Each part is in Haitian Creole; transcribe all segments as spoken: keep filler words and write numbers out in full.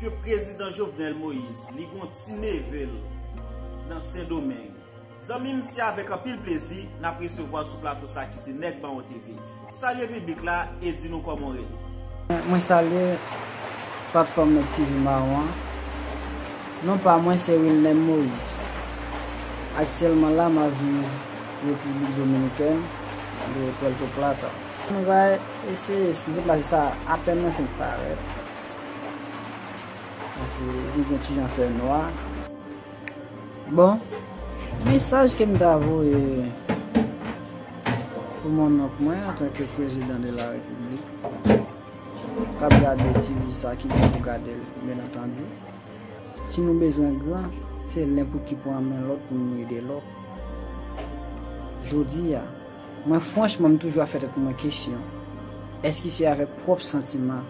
ke prezidan Jovenel Moïse, li gon ti neve l nan Sendomeng. Zanmi m, se avèk anpil plezi n ap resevwa w sou plato sa ki se Nèg Mawon T V. Salye piblik la e di nou kòman w rele. Mwen salye platfòm Nèg T V Mawon an. Non pa mwen se Wilner Moïse. Aktyèlman la, m ap viv Repiblik Dominikèn, de Puerto Plata. Nou va eseye, eskize m, paske sa apèn mwen fin parèt. Paske li gen ti jan fè nwa. Bon, mesaj ke m ta voye pou monnonk mwen antanke prezidan de la repiblik, k ap gade T V sa, ki gen pou gade l, byen antandi. Si nou bezwen gran, se len pou ki pran men lòt pou nou ede lòt. Jodi a, mwen franchman, m toujou ap fè tèt mwen kesyon, èske se avèk pwòp santiman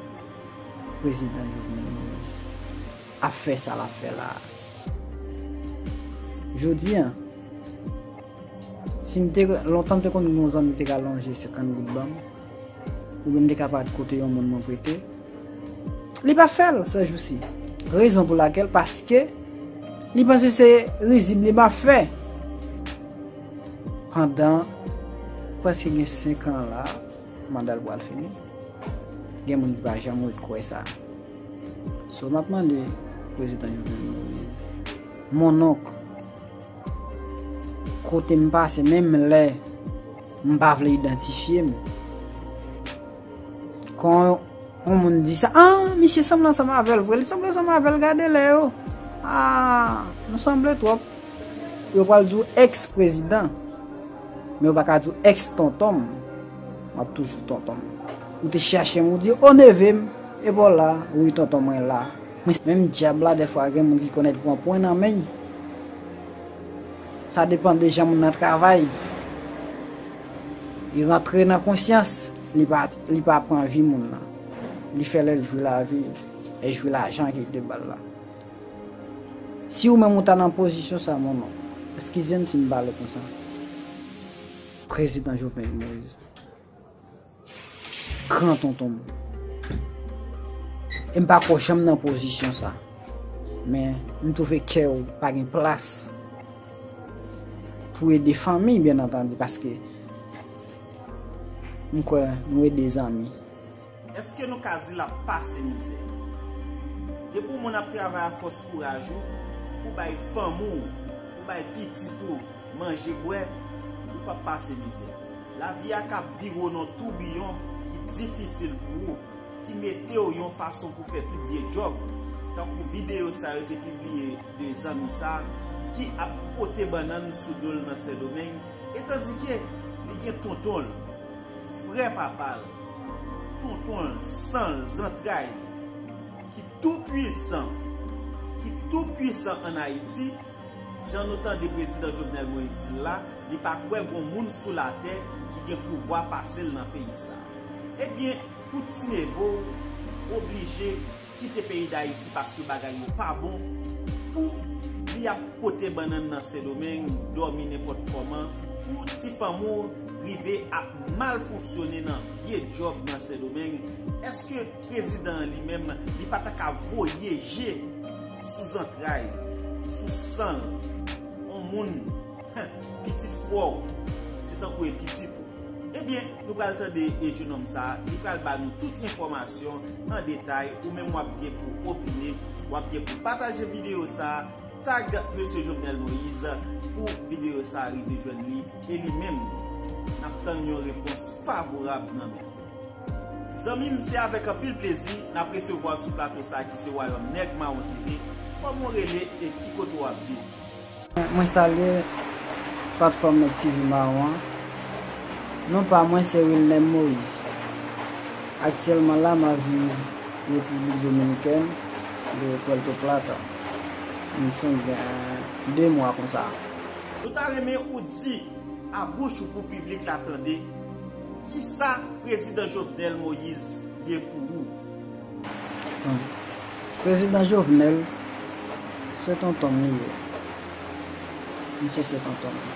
prezidan Jovenel Moïse ap fè sa l ap fè la a? Jodi a, si m te, lontan m te konn gen yon zanmi te ka lonje senkant goud ban m, oubyen m te ka parèt kote yon moun mwen prete, li pa fè l sèjousi. Rezon pou lakèl, paske li panse se rizib li m ap fè. Pandan prèske gen senk an la, manda l pral fini. Gen moun ki pa janm ret kwè sa. So, m ap mande prezidan Jovenel Moïse, monnonk, kote m pase, menm lè m pa vle idantifye m, kon yon moun di sa, ah, misye sanble ansanm avè l vre, li sanble ansanm avè l, gade lè yo. Ah, nou sanble twòp. Yo pral di w èks prezidan, men yo pa ka di w èks tonton m. M ap toujou tonton m. Ou te chache m, ou di, o, neve m, e bon la, wi, tonton mwen la. Men menm dyab la, dèfwa gen moun ki konn pran pwen nan men l. Sa depann de jan moun nan travay. Li rantre nan konsyans, li pa, li pa pran vi moun nan. Li fè lè l jwi lavi, e jwi lajan ki te ba l la. Si ou menm ou ta nan pozisyon sa, monnonk, eskize m si m pale konsa. Prezidan Jovenel Moïse, gran tonton m. E m pa ko janm nan pozisyon sa. Men, m twouve kè w pa gen plas pou ede fanmi, byen antandi, paske m kwè nou ede zanmi. Èske nou ka di l ap pase mizè? Depi yon moun ap travay a fòs kouraj ou, pou bay fanmi w, pou bay pitit ou manje bwè, ou p ap pase mizè. Lavi a k ap vire w nan toubiyon ki difisil pou ou, ki mete w yon fason pou fè tout vye djòb, tankou videyo sa yo te pibliye de zanmi sa, ki ap pote bannann sou do l nan Sendomeng, etandike li gen tonton l, frè papa l, tonton l, san l, zantray li, ki tou pwisan, ki tou pwisan ann Ayiti, jan nou tande prezidan Jovenel Moïse di l la, li pa kwè gon moun sou latè ki gen pouvwa pase l nan peyi sa. Ebyen, pou ti neve w oblije kite peyi Dayiti paske bagay yo pa bon, pou li ap pote bannann nan Sendomeng, dòmi nenpòt kòman, pou ti fanmi w rive ap mal fonksyone nan vye djòb nan Sendomeng, èske prezidan an li menm, li pa ta ka voye je sou zantray, sou san l, yon moun, pitit frè w, se tankou e pitit ou. Ebyen, nou pral tande e jenòm sa a, li pral ba nou tout enfòmasyon an detay, ou menm w ap gen pou opine, w ap gen pou pataje videyo sa a, tag mesye Jovenel Moïse pou videyo sa a rive jwenn li, e li menm, n ap tann yon repons favorab nan men l. Zanmi m, se avèk anpil plezi n ap resevwa w sou plato sa a ki se Wayòm Nèg Mawon T V. Kòman w rele e ki kote w ap viv? Mwen salye platfòm Nèg T V Mawon an. Non pa mwen se Wilner Moïse. Aktyèlman la, m ap viv Repiblik Dominikèn, de Puerto Plata. M fenk gen de mwa konsa. Nou ta renmen ou di a bouch ou pou piblik la tande, kisa prezidan Jovenel Moïse ye pou ou? Bon. Prezidan Jovenel, se tonton m li ye. Misye se tonton m.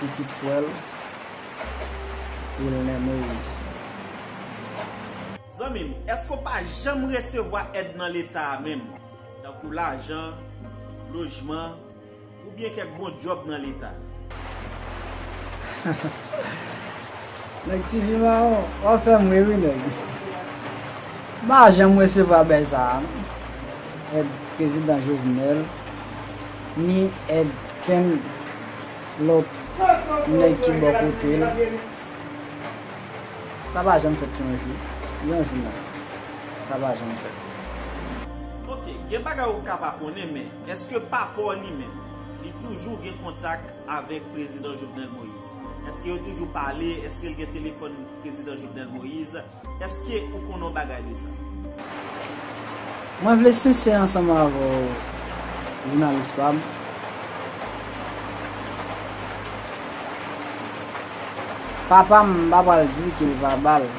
Pitit frè l, Wilner Moïse. Zanmi m, èske w pa janm resevwa èd nan Leta a menm? Tankou lajan, lojman, oubyen kèk bon djòb nan Leta? Nèg Ti Vi Mawon, w ap fè m ri wi nèg. M pa janm resevwa bèy sa a non. Èd prezidan Jovenel, ni èd kenn lòt nèg ki bò kote l. Sa pa janm fèt yon jou. Yon jou menm. Sa pa janm fèt. Ok, gen bagay ou ka pa konnen, men èske papa w li menm, li toujou gen kontak avèk prezidan Jovenel Moïse? Èske yo toujou pale? Èske l gen telefòn prezidan Jovenel Moïse? Èske ou konnen yon bagay de sa? Mwen vle sensè ansanm avè w, jounalis pa m. Papa m, m pa pral di ke l pa ba l.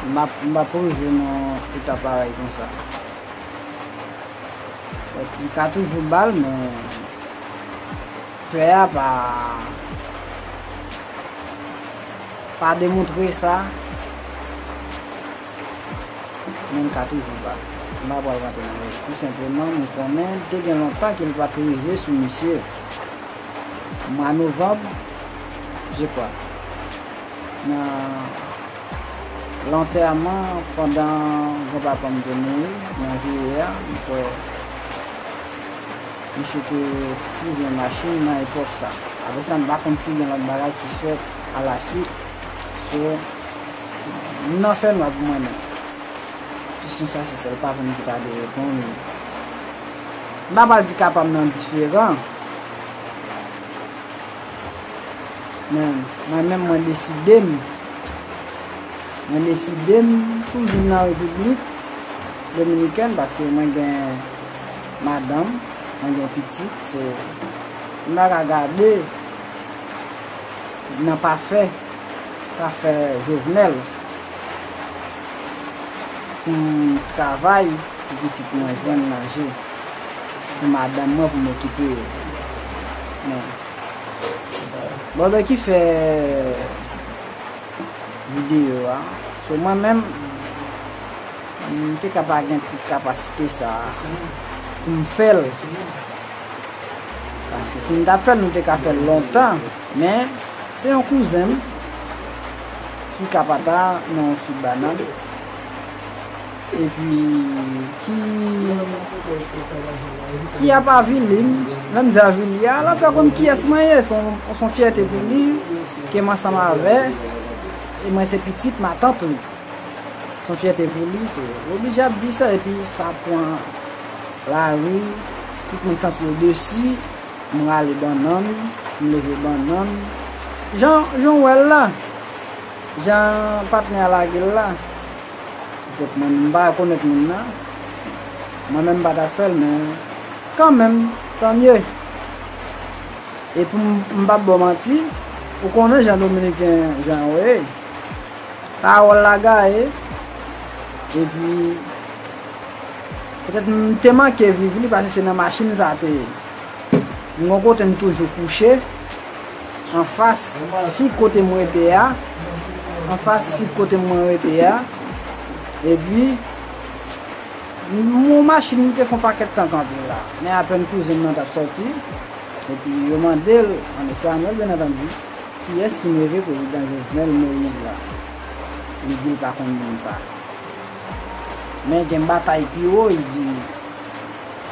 M ap, m ap rive nan etap parèy konsa. Li ka toujou ba l, men pè a pa, pa demontre sa. Men l ka toujou ba l. M pa pral rantre nan rès. Tou senpleman, m konnen te gen lontan ke l pa t rive sou misye. Mwa novanm, je kwa. Nan lantèman pandan granpapa m te mouri, nan veye a, m kwè misye te twouve yon machin nan epòk sa. Apre sa, m pa konn si gen lòt bagay ki fèt alaswit. So, m nan fènwa pou mwen menm. Kesyon sa se sèl papa m ki ta dwe reponn li. M pa pral di ka pa m nan diferan. Men mwen menm mwen deside m. Mwen deside m pou vin nan Repiblik Dominikèn paske mwen gen madanm, mwen gen pitit, so m pa ka gade nan pa fè, pa fè Jovenel pou m travay pou pitit mwen jwenn manje, pou madanm mwen pou m okipe yo. Men, Bòdè ki fè videyo a. So mwen menm, m te ka pa gen tout kapasite sa a pou m fè l. Paske si m t ap fè l, nou te ka fè l lontan. Men, se yon kouzen m ki ka pata nan yon sou banan. Epi ki ki ap avili m, lè m di avili a, l ap fè konn kiyès mwen ye, se yon, se yon fyète pou li ke m ansanm avè, e mwen se pitit matant li. Se yon fyète pou li, so, l oblije ap di sa, epi sa pran lari, tout moun santi yo desi, m rale bannann, m leve bannann, jan, jan w wè l la, jan patnè a lage l la. Petèt mwen, m pa rekonèt moun nan. Mwen menm m pa t ap fè l, men kanmenm, tanmye. E pou m, m p ap ba w manti, ou konnen jan Dominiken jan yo ye. Pawòl la gaye. Epi, petèt m te manke viv li, paske se nan machin sa te ye. M gon kote m toujou kouche, anfas fig kote m rete a, anfas fig kote mwen rete a, epi m, yon machin m te fè yon pakèt tan kanpe la, men apèn kouzen m nan t ap sòti, epi yo mande l, an espanyòl, byen antandi, kiyès ki neve prezidan Jovenel Moïse la? Li di l pa konn moun sa. Men gen batay pi wo, li di,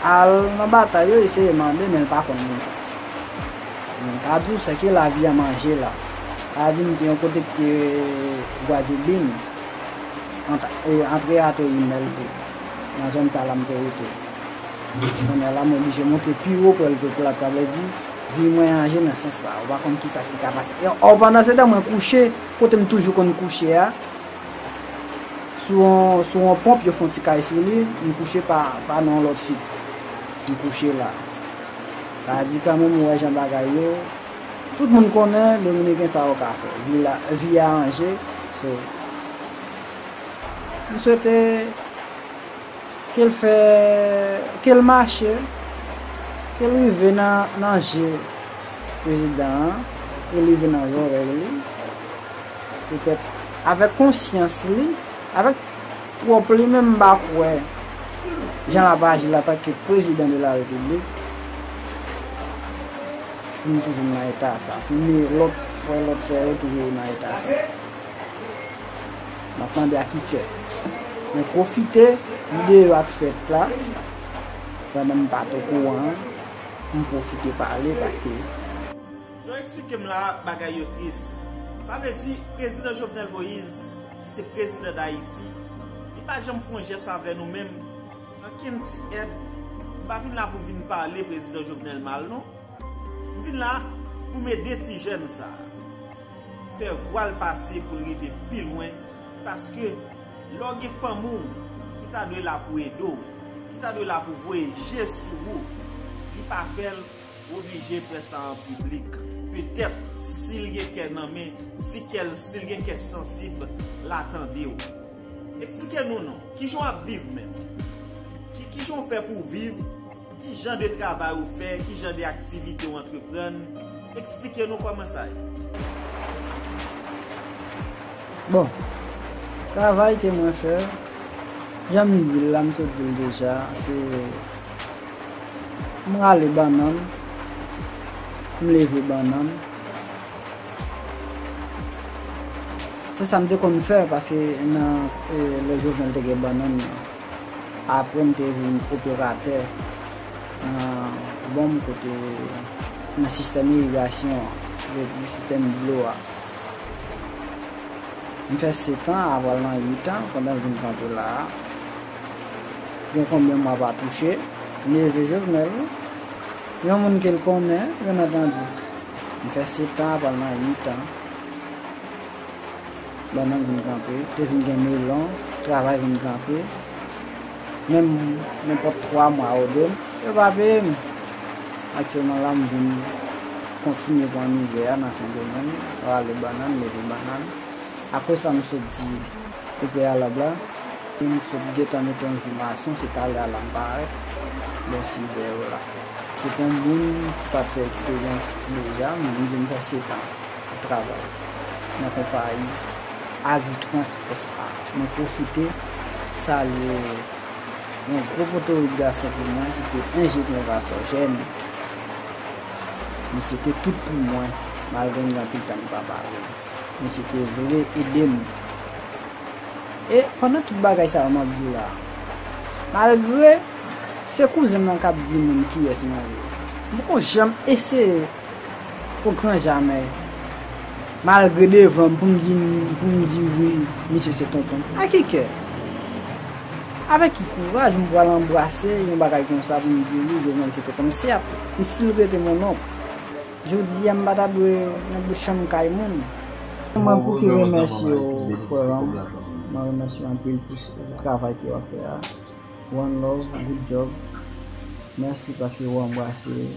al nan batay yo, eseye mande, men l pa konn moun sa. M ka di w, sèke lavi a manje la. Sa di m te yon kote ki te Gwadyoubin, ant, e, antre a te Imèl tou. Nan zòn sa la m te rete. Kounye a la, m oblije monte pi wo prè l ke plat, sa vle di, vi mwen ranje nan sans sa. Ou pa konn kisa ki ka pase. E, o, pandan se tan mwen kouche, kote m toujou konn kouche a, sou yon, sou yon ponp, yo fè yon ti kay sou li, m kouche pa, pa nan yon lòt fig. M kouche la. Sa di kanmenm, ou wè jan bagay yo. Tout moun konnen Dominiken sa yo ka fè. Vi la, vi a ranje. So, m swete ke l fè, ke l mache, ke l rive nan, nan je prezidan an, ke l rive nan zòrèy li. Petèt avèk konsyans li, avèk pwòp li menm, m pa kwè jan l ap aji l antanke prezidan de la repiblik pou nou toujou nan eta sa, pou nou lòt frè, lòt sè yo toujou nan eta sa. M ap mande a ki kè. Mwen pwofite videyo a k fèt la, pandan m pa t okouran, m pwofite pale paske Jan w eksplike m la, bagay yo tris. Sa vle di, prezidan Jovenel Moïse, ki se prezidan Dayiti, li pa janm fè yon jès avè nou menm. Ankenn ti èd. M pa vin la pou m vin pale prezidan Jovenel mal, non. M vin la pou m ede ti jèn sa a. Fè vwa l pase pou l rive pi lwen, paske lè w gen fanmi w ki ta dwe la pou ede w, ki ta dwe la pou voye je sou ou, li pa fè l, ou oblije fè sa an piblik. Petèt, si l gen kè nan men, si kè l, si l gen kè sansib, l a tande w. Eksplike nou non, kijan w ap viv menm? Ki, kijan w fè pou w viv? Ki jan de travay ou fè? Ki jan de aktivite w antreprann? Eksplike nou kòman sa ye. Bon, travay ke mwen fè, jan m di l la, m sot di l deja, se m rale bannann, m leve bannann. Se sa m te konn fè, paske nan, e, lè Jovenel te gen bannann nan. Apre, m te vin operatè nan bonm kote, nan sistèm irigasyon an, vle di sistèm dlo a. M fè sèt an, a pral nan uit an, pandan m vin kanpe la a. Gen konbyen mwa pa touche? Neve Jovenel, wi. Yon moun ke l konnen, byen antandi. M fè sèt an, a pral nan uit an. Bannann vin kanpe, te vin gen melon, travay vin kanpe. Menm nenpòt twa mwa yo dwe m, yo pa peye m. Aktyèlman la, m vin kontinye pran mizè a nan Sendomeng, rale bannann, leve bannann. Apre sa, m sot di kou preyalab la, m sot gentan mete yon jou mason, se talè a la m parèt, bò sizè yo la. Se te yon moun ki pa t fè eksperyans deja, m vin di m fè sèt an ap travay nan konpayi Agritrans S A. Mwen pwofite salye yon gwo potorik gason pou mwen ki se enjenyè Vasò Jèn. Misye te tout pou mwen, malgre m gen anpil tan m pa pale. Misye te vle ede m. E pandan tout bagay sa yo m ap di w la, malgre se kouzen m nan k ap di moun kiyès mwen ye, m poko janm eseye o gran jamè, malgre devan m, pou m di, pou m di wi, misye se tonton m. A ki kè? Avèk ki kouraj m pral anbrase yon bagay konsa pou m di wi, Jovenel se tonton m? Sèt, li still rete mon onk. Jodi a, m pa ta dwe nan bout chanm kay moun. Mwen pou ki remèsye w, frè m. Mwen remèsye w anpil pou s-, travay ke w ap fè a. One love, good job. Mèsi paske w anbrase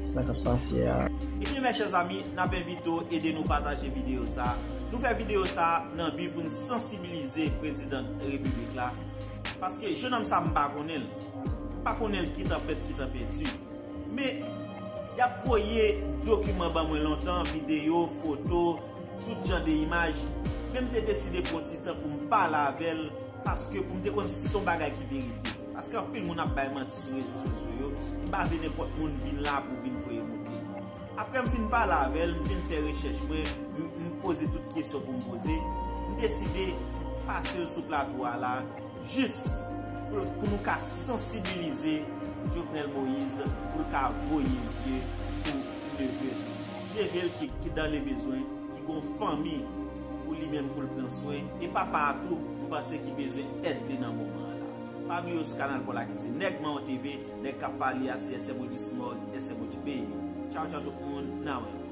sa k ap pase a. Ebyen, mes chers amis, n ap envite w ede nou pataje videyo sa. Nou fè videyo sa nan bi pou n sansibilize prezidan repiblik la. Paske jennonm sa, m pa konnen l. M pa konnen l ki tanpèt, ki tanpèdi. Men, y ap voye dokiman ban mwen lontan, videyo, foto, tout jan de imaj. Men m te deside pran ti tan pou m pale avè l, paske pou m te konn si se yon bagay ki verite. Paske anpil moun ap bay manti sou rezo sosyo yo. M pa vle nenpòt moun vin la pou vin voye monte. Apre m fin pale avè l, m fin fè rechèch mwen, m, m poze tout kesyon pou m poze. M deside pase l sou plato a la, jis pou, pou nou ka sansibilize Jovenel Moïse, pou l ka voye zye sou neve l. Neve l ki, ki dan le bezwen, ki gon fanmi pou li menm pou l pran swen, e papa a tou, m panse ki bezwen èd li nan moman an la. Pa bliye w sou kanal pa w la ki se Nèg Mawon T V, nèg k ap pale a se S M O G Smog, S M O G Baby. Tchaw, tchaw tout moun, n a wè nou.